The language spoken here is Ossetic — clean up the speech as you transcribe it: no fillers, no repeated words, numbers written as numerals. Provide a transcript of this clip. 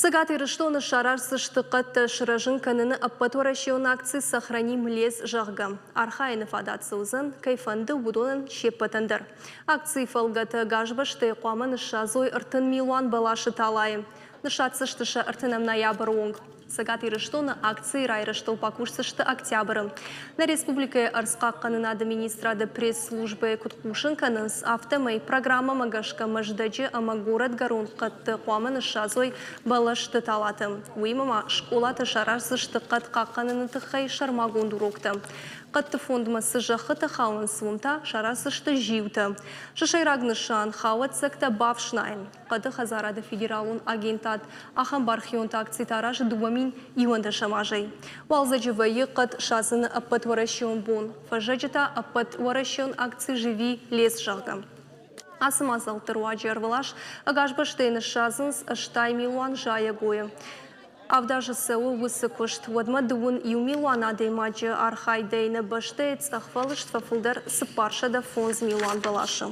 Цӕгат Ирыстоны сараздзысты хъӕдтӕ сырӕзын кӕныны ӕппӕтуӕрӕсеон акци «Сохраним лес», зӕгъгӕ. Архайыны фадат цы уыдзӕн, кӕй фӕнды, уыдонӕн се ппӕтӕн дӕр. Акцийы фӕлгӕты ӕгас бӕстӕйы хъуамӕ ныссадзой 30 милуан бӕласы талайы. Ныссадздзысты сӕ ӕртынӕм ноябры онг. Цӕгат Ирыстоны акцийы райрӕзтыл бакусдзысты октябры. Нӕ республикӕйы ӕрдзхъахъхъӕнынады министрады пресс-службӕйы куыд хъусын кӕнынц, афтӕмӕй программӕмӕ гӕсгӕ Мӕздӕджы ӕмӕ горӕтгӕрон хъӕдты хъуамӕ ныссадзой бӕлӕсты талатӕ. Уыимӕ ма скъолаты сараздзысты хъӕд хъахъхъӕныны тыххӕй сӕрмагонд уроктӕ. Хъӕдты фондмӕ цы зӕххытӕ хауынц, уым та сараздзысты зиутӕ. Сӕ сӕйраг нысан – хауӕццӕгтӕ бафснайын. Хъӕды хӕдзарады федералон агентад ахӕм бархионты акцитӕ аразы 2011 азӕй. Уалдзӕджы вӕййы хъӕд садзыны ӕппӕтуӕрӕсеон бон, фӕззӕджы та ӕппӕтуӕрӕсеон акци «Живи лес», зӕгъгӕ. Ацы мадзӕлтты руаджы ӕрвылаз ӕгас бӕстӕйы ныссадзынц 80 милуан зайӕгойы. Авд азы цӕуы уыцы куыст. Уӕдмӕ 21 милуан адӕймаджы архайдӕй нӕ бӕстӕйы цъӕхфӕлыст фӕфылдӕр 405 милуан бӕласы.